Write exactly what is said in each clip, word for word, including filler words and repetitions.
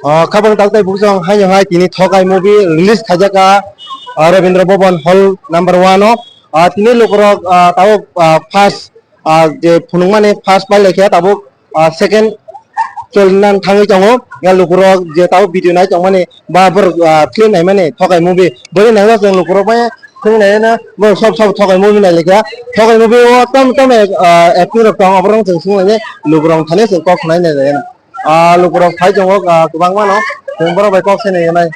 Ah, khabang tak tai buksong haino hai tini Thokai movie release khaijak kha, ah, Rabindra Bhavan Hall number one o. Ah, tini lukurok, ah, tabuk, ah, first, ah, je phunukmani first pai laikha tabuk, ah, second cholinan thangwi tongo. Ya lukurok je tabuk video nai tongmani ba bor, ah, film naimani Thokai movie. Boni nangya chwng lukurok bai phunuk nai na bo sob sob Thokai movie nai laikha. Thokai movie o tam tam, ah, acting rok tongo, oborok chwng swnglainai lukurok thani chwng kok khwnai nai. Ah, lukurok phai tongo, ah, kwbangma no. Chwng borok bai kok sai nai nai.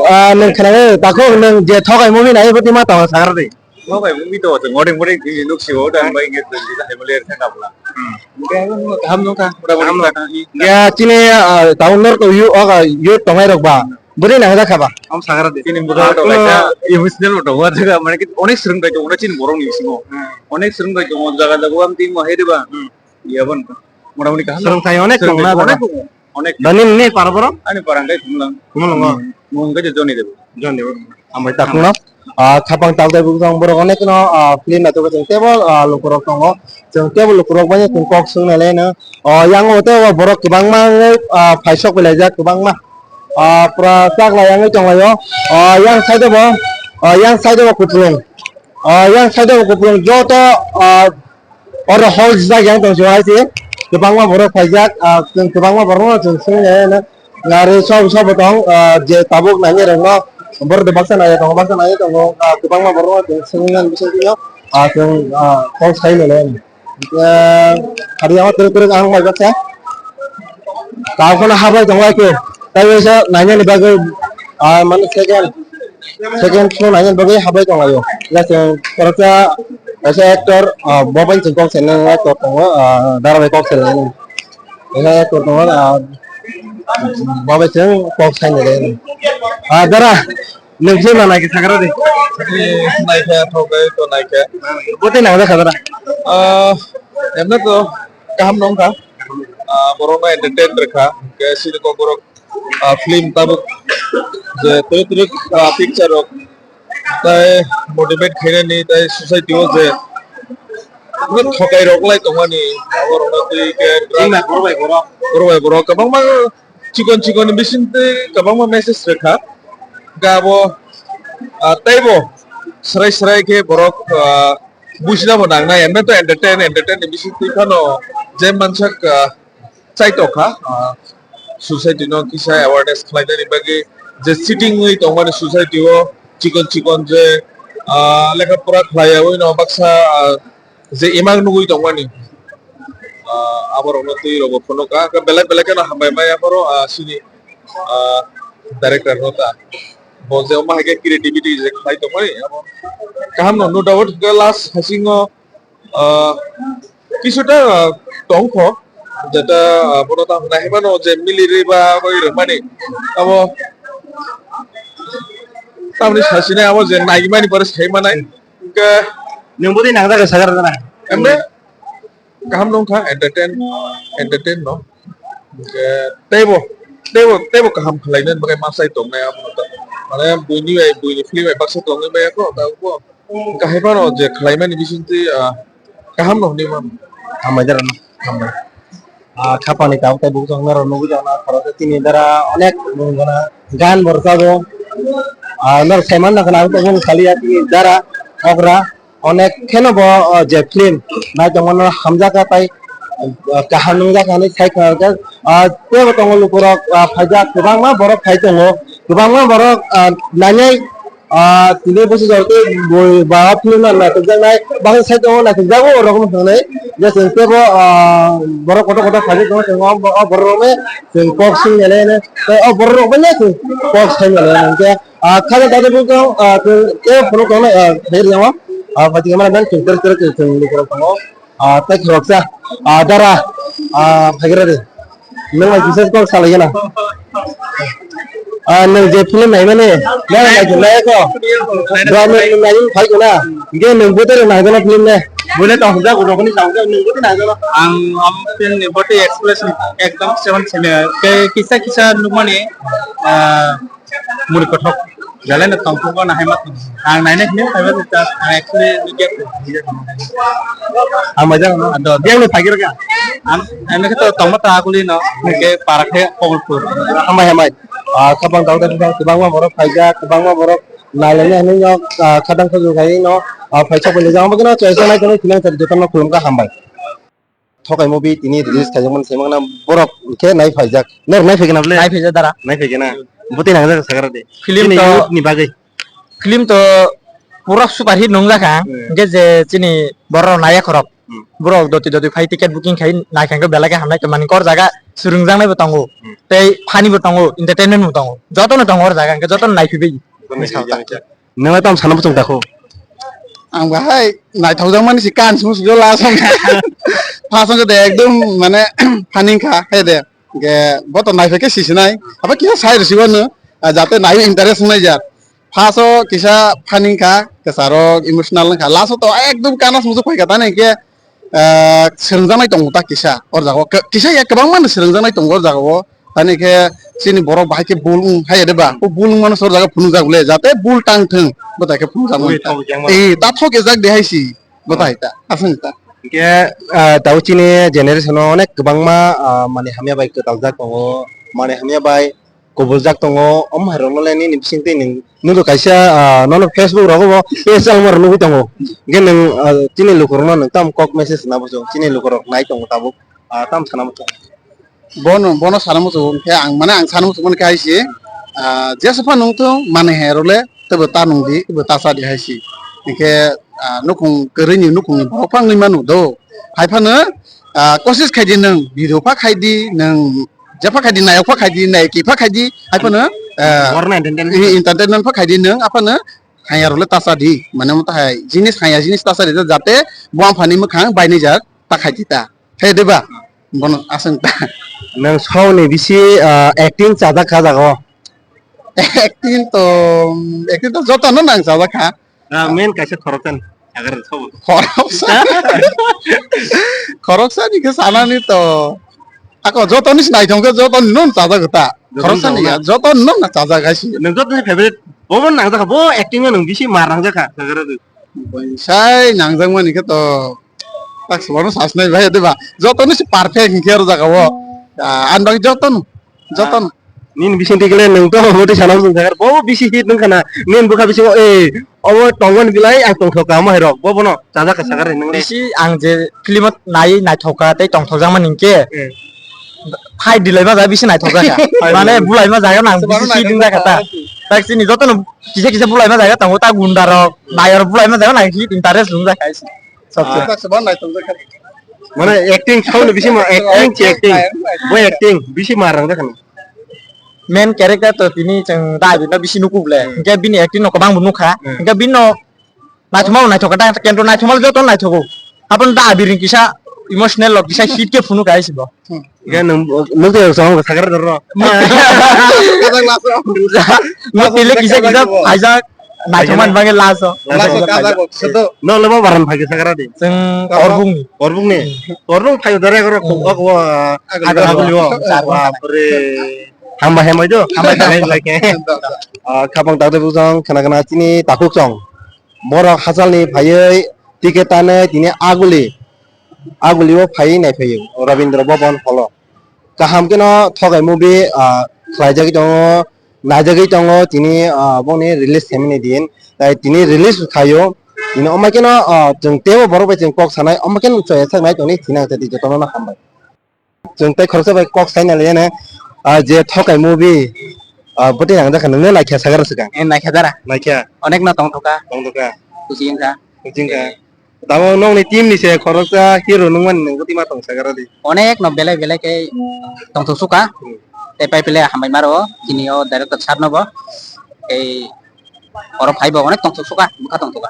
Ah, nwng khwnai, takhuk nwng je Thokai movie nai, bwtwi ma tongo sagra di. Thokai movie to chwng ngori ngori tini nuk siwo, dan bai nge tini ta hai mole kha kapla. Kaham nung kha, mura mura. Ya, chini, ah, town nor to yu, ah, yu tongai rok ba. Bwtwi nang jak kha ba? Am sagra di. Chini mura to kaisa emotional to wa jaga, mane ki onek swrwng bai tongo chini borok ni bisingo. Onek swrwng bai tongo jaga jaga am tini mo hai de ba. Iya bon. Mura mura kaham. Swrwng thai onek tongo na jaga. Onek. Dani ni para borok? Ani para hwnkhe Khumulwng. Khumulwngo? Hmm. Mung hwnkhe Johnny Dev. Johnny Dev. Hambai takhukno. Ah, khapang tak dai bukhang borok onek no, ah, film naitugwi chwng tebo, ah, lukurok tongo. Chwng tebo lukurok bai chwng kok swng nai laino. Ah, yang o tebo borok kwbangma wngwi, ah, phaisok bai laijak kwbangma. Ah, pura chak lai wngwi tong laio. Ah, yang side o bo, ah, yang side o bo kupulung. Ah, yang side o bo kupulung joto, ah, Oro hall jijak yang tong sio hai se. Kwbangma borok phaijak, ah, chwng kwbangma borokno chwng swngwi nai, nai, nai, sob, sobo tong, ah, je tabuk nainai rokno borok de baksa nai tongo, baksa nai tongo, ah, kwbangma borokno chwng swngwi nai bisingtwi no, ah, chwng, ah, kok sai mano. Ah, hari ama twrwk twrwk ang bai baksa. Tabuk phano habai tongo ai khe. Tai waisa nainani bagwi, ah, mane second. Second show naina bagwi habai tonglaio. Jase koroksa kaisa actor, ah, bo bai chwng kok saina actor tongo, ah, dara bai kok saina. Kaisa actor tongo, ah, bo bai chwng kok saina le. Ah, dara, nwng film naikhe sagra de. Naikhe, thok bai to naikhe. Botei nang jakha dara. Ah, emne to kaham nongkha. Ah, borokno entertain rwkha. Ke sini kok borok ah, film tabuk je twrwk twrwk, ah, picture rok tai motivate khainani tai society o je thokai rok lai tongmani abo rok twi ke borok bai borok borok bai borok kwbangma chikon chikon bising twi kwbangma message rwkha ga abo, ah, teibo srai srai khe borok, ah, bujina bo nangnai emne to entertain entertain ni bising twi phano je mansak, ah, chai tongkha, ah, society no kisa awareness khlainani bagwi je cheating wngwi tongmani society o chikon chikon je, ah, lekha pora khlaiyawi no baksa, ah, je imang nugwi tongmani, ah, aborokno twi rokbo phunukha, belai belai kheno hambai maya phoro, ah, sini, ah, director no ta bo je omo hai khe creativity je khlai tongmani abo kaham no, no doubt hwnkhe last hasingo, ah, kisuta, ah, tongkho, jeta, ah, bono tamo nai mano je miliri ba bai rwmani. Abo tamni sasine abo je nai mani pore sai manai. Hwnkhe nwng bwtwi nang jaga sagar jana. Emne kaham nongkha entertain, entertain no. Hwnkhe teibo, teibo, teibo kaham khlainani bagwi masai tongnai abo no ta. Mane buini bai, buini film bai baksa tongwi maya kho ta bo. Kahai phano je khlaimani bisingtwi, ah, kaham no hwnwi mano. Hambai dara no. Hambai. Ah, khapani tabuk tei bukhuk chwng norok nugwi tongna khoroksa tini dara onek bumung gana gan bo rwchago. Ah, norok sai manna khwna ang tongmani saliya tini dara okra onek kheno bo, ah, je film nai tongmano hamjakha tai, ah, kaham nungjak hinwi sai khna rwkha. Ah, teibo tongo lukurok, ah, phaijak kwbangma borok phai tongo kwbangma borok, ah, nainai. Ah, tini bwswk jora tei bui ba film no naitokjaknai, baksa side o naitokjago, o rok wng thangwi. Je chwng teibo, ah, borok kotor kotor khaijak tongo, chwng o, o borok rok bai chwng kok swngya le, tei o borok rok bai no chwng kok swngya le, hwnkhe, ah, khaja dada bo tong, ah, chwng tei phunuk tongnai, ah, khairokma, ah, paithago mani chwng tere tere chwng lukurok tongo. Ah, tei khoroksa, ah, dara, ah, phaigra de. Nwng bai kisa kok salai gana. Ah, nwng je film nai mani, nwng nai nai ko. Dua nwng nai phai ko na. Ge nwng bwtwi rok nai gana film ne. Bwle tong jak rok ni tong jak nwng bwtwi nai gana. Ang am film ni bwtwi expression ekdom seven sene. Ke kisa kisa nukmani, ah, muri kothok. Belai no tongthok no hai ma tong. Ang naina hini phaiba ta, ang actually ni gate ko. Ang majak no. Ado. Dia no phagir ka. Ang, ang ke to tongma ta akuli no. Ke parak he Kobulpur. Hambai, hambai. Ah, khapang tang tang tang, kwbangma borok phaijak, kwbangma borok nailai nai hinwi no, ah, khatang khajur khai no, ah, phaisa phailai jang. Omo khe no chaisa nai tongwi philang thari jotono khulumkha, hambai. Thokai movie tini release khaijakmani saimanna borok khe nai phaijak. Norok nai phaikhe na ble? Nai phaijak dara. Nai phaikhe na? Bwtwi nangjak sakra de. Film chini to youth ni bagwi. Film to pura super hit nungjakha. Hmm. Hwnkhe je chini borok naiya khorok. Hmm. Borok doti doti phai ticket booking khai naikha hwnkhe belai khe hamnai tongmani kor jaga swrwngjaknai bo tongo. Hmm. Tei funny bo tongo, entertainment bo tongo. Jotono tongo o jaga hwnkhe jotono naiphaibai. Jotono naiphaibai. Nwng tam sana bwswng dakho? Ang bahai naithokjakmani se kan sung sung last o. First o de ekdom mane funny kha, hai de. Ge bo to naithok khe sisinai. Abo kisa sai rwsibo no, ah, jate nai interest wngnai jar. First o kisa funny kha, kwcharo emotional wngkha. Last o to ekdom kana sung sung phai kha tani khe, ah, swrwngjaknai tongo ta kisa. O jaga o kisa ya kwbangma no swrwngjaknai tongo o jaga o. Tani khe chini borok bahai khe bul wng hai de ba. O bul wng mano sor jaga phunukjak le, jate bul tang thung, bo tai khe phunukjak mano. Ui, thok jang mano. Eh, ta thok ejak de hai si, bo tai ta, aswng ta. Hingke, ah, tau chini generation o onek kwbangma, ah, mani hamya bai kwtaljak tongo, mani hamya bai kubuljak tongo, om hai rok no le nini bising twi nwng nukgo kaisa, ah, nono Facebook rogo bo page alma rok nugwi tongo. Hingke nwng, ah, chini lukurok no nwng tamo kok message na bwswk, chini lukurok nai tongo tabuk, ah, tamo sana bwswk. Bono, bono sana muchungo hwnkhe ang, mane ang sana muchungmani khe hai se, ah, jesa phano wngthung, mane he rwle teibo ta nungdi, teibo ta chadi hai se. Hwnkhe, ah, nukhung kwrwini nukhungni borok phano wngwi mano do. Hai phano, ah, kosis khaidi nwng, video pha khaidi nwng, jepha khaidi, nayok pha khaidi, nayki pha khaidi, hai phano, ah, Borno entertainment. Entertainment pha khaidi nwng, aphano hanya rwle ta chadi, mane omo tahai jinis hanya jinis ta chadi, jate bo amphani mwkhang bainijak ta khaidi ta. He de ba? Bono aswng ta. Nwng songni bisi, ah, acting chajak kha jago? Acting to, acting to jotono nang chajak kha. Ah, main kaisa khoroksa ni sagar sobo. Khoroksa. Khoroksa ni khe sanani to. Ako jotoni se naithok khe jotoni no chajak ta. Jotoni khoroksa ni chajak. Ya, jotoni no na chajak hai si. Nwng jotoni favorite. Bo bo nang jakha, bo acting no nwng bisi mar nang jakha sagar. Sai nangjakmani khe to tak se bono sasnai bai de ba. Joto ni se perfect hingke aro jaga o. Ah, ang bang joto no. Joto no. Nini bising tikle nwng to moti sana bwswng jaga bo bisi hit nwng khana. Nini bwkha bisingo, eh, obo tongmani bilai ang tongthok kha omo hai rok. Bo bono chajak kha sakar nwng le. Bisi ang je film o nai naithok kha tei tongthok jakmani hingke. Eh. Fight dilai ma jaga bisi naithok jakha. Fight dilai. Mane bulai ma jaga nang bisi hit nwng jakha ta. Tak sini joto no kisa kisa bulai ma jaga tongo ta gunda rok. Nayor bulai ma jaga nang hit interest nwng jakha. Sabse. Ah. Mane acting sound bisi ma acting chi acting. Bo acting bisi ma rang jakha. Main character to tini chwng da bini bisi nuku ble. Hmm. Hingke bini acting no kwbang bo nukha. Hmm. Hingke bini no naithoma bo naithok kha, kento naithoma joto naithogo. Aboni da biring kisa emotional rok kisa hit khe phunuk hai sibo. Hingke nwng, nwng tei song sakar doro. Nwng tele kisa kisa phaijak. Naithokmani bagwi last o. Last o kajak bo, soto. No, lebo baran phai khe sakra di. Chwng Korbung. Korbung ni. Korbung phai dare goro ko, ko, agul, agul, agul, agul. Bapre. Hambai, hambai do. Hambai, hambai. Hambai khe. Ah, khapang tak de bujang, khana khana chini takhuk song. Borok hachal ni phaiwi ticket tane tini aguli. Aguli o phaiwi nai phaiwi. Rabindra Bhavan holo. Kaham kheno Thokai movie, ah, khlaijagwi tongo, naijagwi tongo, tini, ah, boni release khaimani din, tai tini release khaio, tini omo kheno, ah, chwng teibo borok bai chwng kok sanai, omo kheno chaya saknai tongni thina khe di jotono no hambai. Chwng tei khoroksa bai kok saina laiya ne, ah, je Thokai movie, ah, bwtwi nangjak kha, nwngno naikha sakha rw swkang? Eh, naikha dara. Naikha? Onek no tongthokha. Tongthokha. Kuchi wngkha. Kuchi wngkha. Tamo nokni team ni se khoroksa hero nungmani nungbo twi ma tong sakara di. Onek no belai belai khe tongthok suka. Hmm. Tei pai pile hambai maro chini o director sir no bo. Tei oro phai bo onek tongthok suka, bwkha tongthok ka.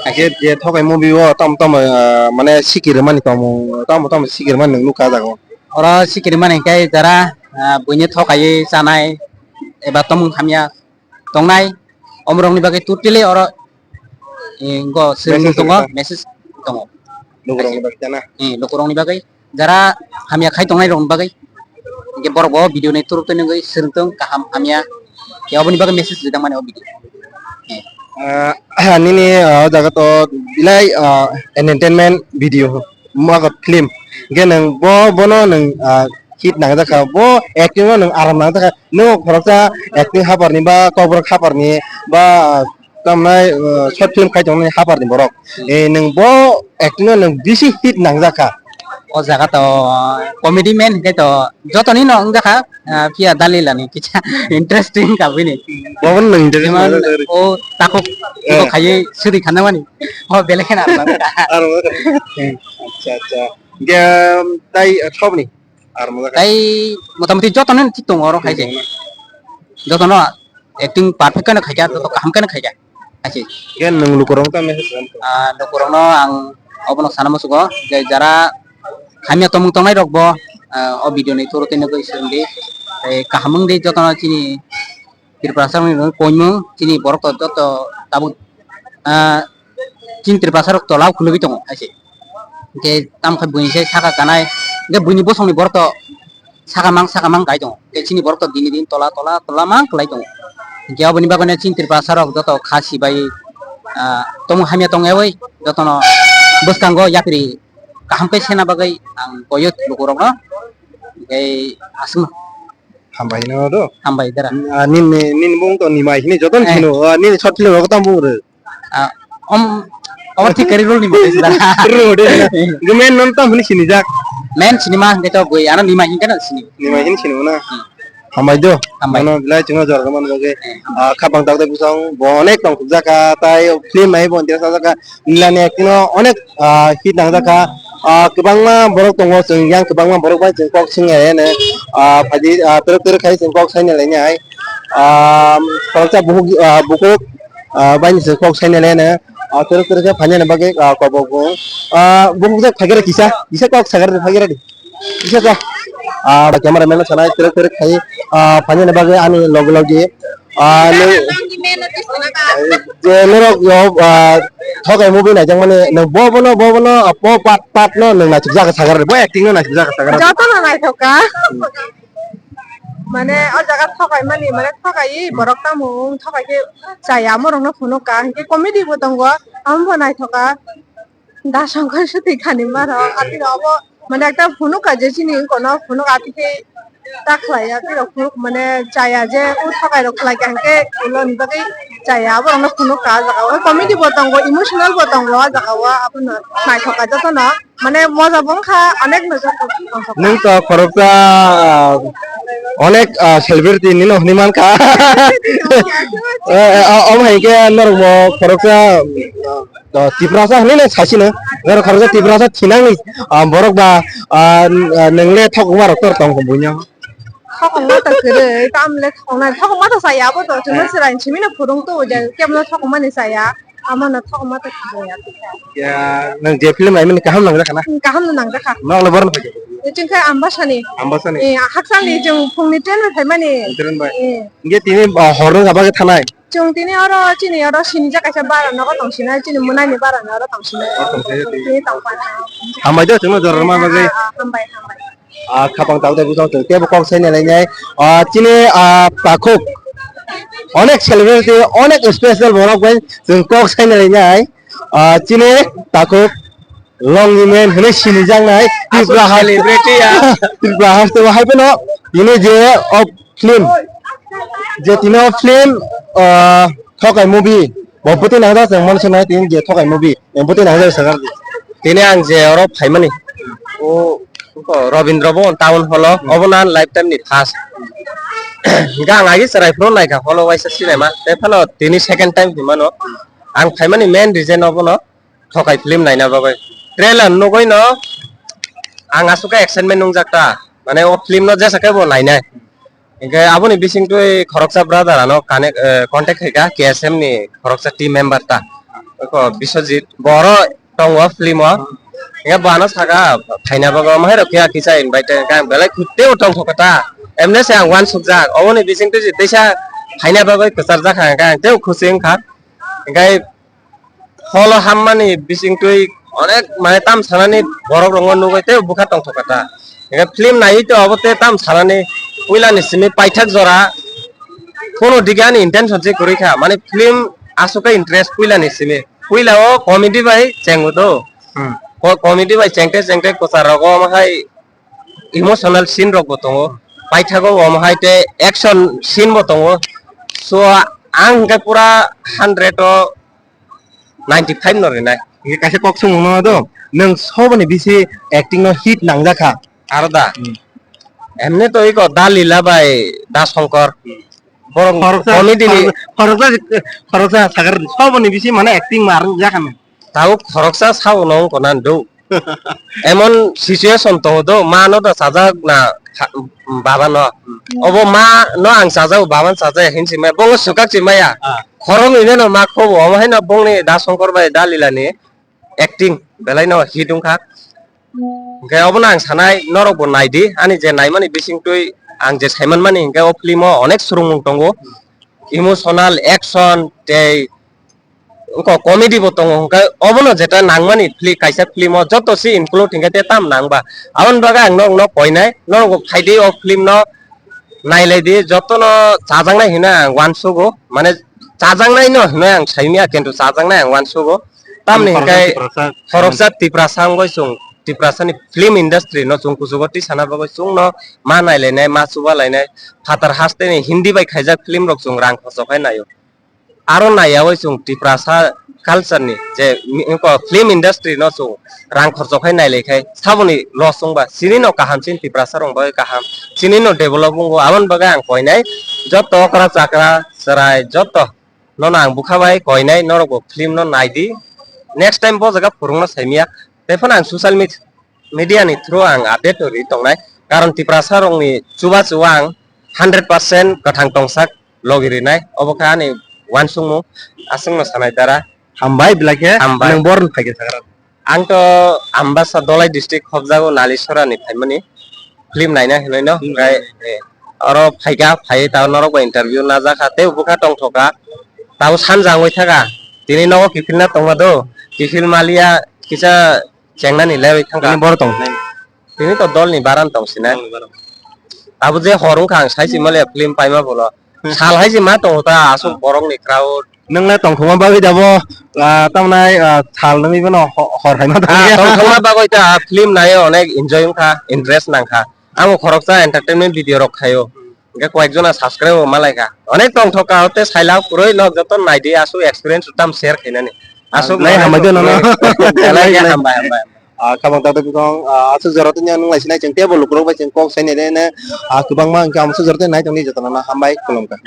Akhe je Thokai movie o tamo tamo, ah, mane sikirmani tamo, tamo tamo sikirmani nung nukha jago. Oro sikirmani khe jara, ah, buini thokai chanai eba tongmung hamya tongnai, omorokni bagwi totally oro, eh, go swrwngmung tongo, message tongo. Lukurokni bagwi tana? Eh, lukurokni bagwi, jara hamya khai tongnai rokni bagwi, hingke borok bo video ni through twi nugwi swrwng tong kaham hamya, Khe oboni bagwi message rijak mani o video. Eh. Ah, nini, ah, o jaga to belai, ah, entertainment video, mago film. Hingke nwng bo, bono nwng, ah, hit nangjak kha, bo acting no nwng aram nangjak kha. Nwng khoroksa acting hapar ni ba kokborok hapar ni ba, ah, tamnai, ah, short film khai tongnai hapar ni borok. Eh, nwng bo acting no nwng bisi hit nangjak kha. O jaga to comedy man hingke to jotoni no wngjak kha, ah, phiya dalila ni kisa interesting ka bini. Bo nwng interesting Jeman nangjak kha. O takhuk Eh. Khaiwi suri khana mani. O belai kheno aram nangjak kha. Aram nangjak kha. Hmm. Acha, acha. Hingke, um, tai, ah, sobni? Ar mo Tai motamoti jotono thik tongo oro khai se. Jotono acting perfect khe no khaikha, joto kaham khe no khaikha. Hai se. Gen nwng lukurok ta message ram. Ah, lukurokno ang obono sana musugo je jara hamya tongmung tongnai rok bo, ah, o video ni through tei nugwi srwng di. Tei kaham wng di jotono chini Tripura sak ni koimung chini borok to joto tabuk, ah, chini Tripura sak rok tola o khulugwi tongo hai se. Hingke tamo khe buini se saka kanai, hingke buini bosongni borok to saka mang, saka mang kai tongo. Hingke chini borok to dini din tola, tola, tola mang kwlai tongo. Hingke oboni bagwino chini Tripura sak rok joto kha sibai, ah, tongmung hamya tongyawi jotono bwskango yapri kaham khe sena bagwi ang koyo lukurokno. Hingke aswkno. Hambai no do. Hambai dara. Ah, nini, nini bung to nimai hini joton Eh. Sino, ah, nini short film rok tam bung re. Ah, om, om thik kari role ni mate sida. Role de. Gumen non tam hini sini jak. Men sinima hingke to goi, ano nimai hingke no sini. Nimai hini sini na. Hmm. Hambai do. Hambai. Mano bilai chungo jor man bage. Eh. Ah, khapang tak de busong, bo onek tong jaka, tai film ai bon dia jaka. Nilani acting no onek, ah, hit nangjak kha. Ah, kwbangma borok tongo, chwng yang kwbangma borok bai chwng kok swngya ene. Ah, phaidi, ah, twrwk twrwk khai chwng kok saina lainai. Ah, khoroksa buhuk, ah, bukhuk, ah, baini chwng kok saina lainai. Ah, twrwk twrwk khe phainani bagwi, ah, kobok bo. Ah, bukhuk jak phaikhe kisa, kisa kok sakar phaikhe di. Kisa kok. Ah, cameraman sanai twrwk twrwk khai, ah, phainani bagwi ani logi logi. Ah, nung, je norok yo, ah, thokai movie naijak mani, nung bo bono, bo bono, ah, po pat pat no nung naisik jaga sagar, bo acting no naisik jaga sagar. Joto no naithoka. Mane o jaga thokai mani, mane thokai borok tamo wng thokai khe chaya, amo rok no phunuk ka, hingke comedy bo tongo, amo bo naithoka. Da songkar swtwi khani maro, atwi obo, mane ekta phunuk ka je chini wngkha no, phunuk atwi khe ta khlai ya, tei rok phunuk mane chaya je, o thokai rok khlai kha hingke ulo ni bagwi chaya, abo rok no phunuk ka o jaga o, comedy bo tongo, emotional bo tongo o jaga o, abono naithok ka jotono, mane moja bo wngkha, onek no joto tongthok ka. Nwng to khoroksa, ah, onek, ah, celebrity nino hwnwi mankha. Eh, eh, ah, omo hai khe norok bo khoroksa, ah, To Tiprasa hinwi le saisino, norok khoroksa Tiprasa thinangni, ah, borok ba, ah, n-, ah, nwng le thokma rok tor tong buino. Thokma to kwrwi, tam le thokma, thokma to saya abo to, chwngno chwrai simi no phurung to, je kebno thokma ni saya, amo no thokma to kwrwi ya. Ya, nwng je film naimani kaham nangjakha na? Hmm, kaham no nangjakha. Nok le borno phai. Chwng khe Ambasani. Ambasani. Eh, haksalni chwng phungni train bai phaimani. Train bai. Eh. Hingke tini, ah, hor wngkha bagwi thanai. Chwng tini oro chini oro sinijak kaisa bara nogo tong sinai, chini mwnaini bara ni oro tong sinai. O tong sinai. Tini tong pai. Hambai do chwngno jora rwma bagwi. Ah, ah, hambai, hambai. Ah, khapang tabuk tabuk chwng tebo kok saina lainai. Ah, chini, ah, takhuk onek celebrity, onek special borok bai chwng kok saina lainai. Ah, chini takhuk Longi Man hwnwi sinijaknai Tripura haste. Celebrity ya. Tripura haste o hai phano tini je o film, je tini o film, ah, Thokai movie, bo bwtwi nangjak chwng mano swngnai tini je Thokai movie, bo bwtwi nangjak sakar di. Tini ang je oro phaimani, o, o Rabindra Bhawan town hall o, obo na lifetime ni first. Hingke ang agi chwrai phuru naikha hall o waisa sinema, tei phano tini second time hinmano. Ang phaimani main reason obono. Thokai film naina bagwi. Trailer nugwi no ang aswk khe excitement nungjak ta. Mane o film no jesa khe bo nainai. Hingke aboni bisingtwi khoroksa brother ano connect, eh, contact khaika K S M ni khoroksa team member ta. Eko Biswajit. Bo oro tongo film o. Hingke bo ano saka phaina bagwi omo hai rok khe kisa invite hingke ang belai teibo tongthok kha ta. Emne se ang uansukjak. Oboni bisingtwi se teisa phaina bagwi kwcharjak kha hingke ang teibo khusi wngkha. Hingke Holo hammani bisingtwi onek mane tam sanani borok rokno nugwi tei bwkha tongthok kha ta. Hingke film naiwi tei obo tei tam sanani puilani simi paithak jora Kono dike ani intention se kwrwi kha, mane film aswk khe interest puila ni simi. Puila o comedy bai chengo do. Hmm. Ko-, comedy bai chengte chengte kwchar rogo omo hai emotional scene rok bo tongo. Paithago omo hai te action scene bo tongo. So ang hwnkhe pura hundred o ninety five no rinai. Hingke kaisa kok swngmung no do, nwng soboni bisi acting no hit nangjak kha? Aro da. Hmm. Emne to iko Da Lila bai Da Shankar. Hmm. Borok khoroksa, comedy ni khoroksa, khoroksa, khoroksa sakar soboni bisi mane acting ma rwngjakha nw. Tao khoroksa sao no wngkha na do. Emon situation tongo do, ma no da chajak na kha-, baba no. Hmm. Obo ma no ang chajak, baba no chajak hinsi maya, bongo swkak si maya. Ah. Khorok ni no ma khobo, omo hai no bongni Da Shankar bai Da Lila ni acting belai no hit wngkha. Hingke obono ang sanai, norok bo naidi, ani je naimani bisingtwi ang je saimanmani hingke o film o onek swrwngmung tongo, emotional, action tei wngkha comedy bo tongo, hingke obono jeta nangmani fli-, kaisa film o joto se include hingke te tam nangba. Aboni bagwi ang nokno koinai, norok bo phaidi o film no nailaidi, jotono chajaknai hino ang uansugo, mane chajaknai no hino ang saimya, kintu chajaknai ang uansugo. Tamni hwnkhe khoroksa Tiprasa wngwi chwng Tiprasani film industry no chwng kuchugo twi sana bagwi chwngno ma nailainai, ma chubalainai, phatar haste ni Hindi bai khaijak film rok chwng rang khorchok khai naio. Aro naiyaui chwng Tiprasa culture ni je mi-, film industry no chwng rang khorchok khai nailaikhai saboni loss wngba chini no kaham, chini Tiprasa rok bagwi kaham, chini no develop wngo. Aboni bagwi ang koinai joto okra chakra chwrai joto nono ang bwkha bai koinai, norok bo film no naidi. Next time bo jaga phwrwngno saimya. Tei phano ang social med-, media ni through ang update no ri tongnai. Karon Tiprasa rok ni chubachu ang hundred percent kwthang tongsak logi rinai. Obo kha ani uansukmung, aswkno sanai dara. Hambai belai khe. Hambai. Nwng bor phai khe sagra. Ang to Ambasa Dholai district hobjago Nalisora ni phaimani film naina hinwi no. Hmm. Hwnkhe, eh, oro phaikha, phaiwi ta norok bai interview najakha tei bwkha tongthoka. Tabo sanja wngwi thaka. Tini nogo kiphilna tongma do. Kiphil maliya kisa chengnani lewi thangkha. Tini boro tong. Tini to dolni baran tong sinai. Dolni baran. Abo je hor wngkha ang saisi maliya film paima bolo. Sal hai se ma tongo ta aswk borok ni crowd. Nwng le tongthokma bagwi da bo, ah, tamnai, ah, sal nungwi bono ho-, hor hai ma tongya. Ah, tongthokma bagwi ta film nai onek enjoy wngkha, interest nangkha. Amo khoroksa entertainment video rok khaio. Hwnkhe koyek jona subscribe bo malaikha. Onek tongthok ka hote saila kwrwi nok joto naidi aswk experience tam share khainani. Aswk nai hambai jono no. Belai khe hambai, hambai. Ah, khamang tato bikong, ah, aswk jora tini ang nung lai sinai chwng tebo lukurok bai chwng kok sai nai le ne, ah, kwbangma hwnkhe amo aswk jora tini nai tongni jotono no hambai khulumkha.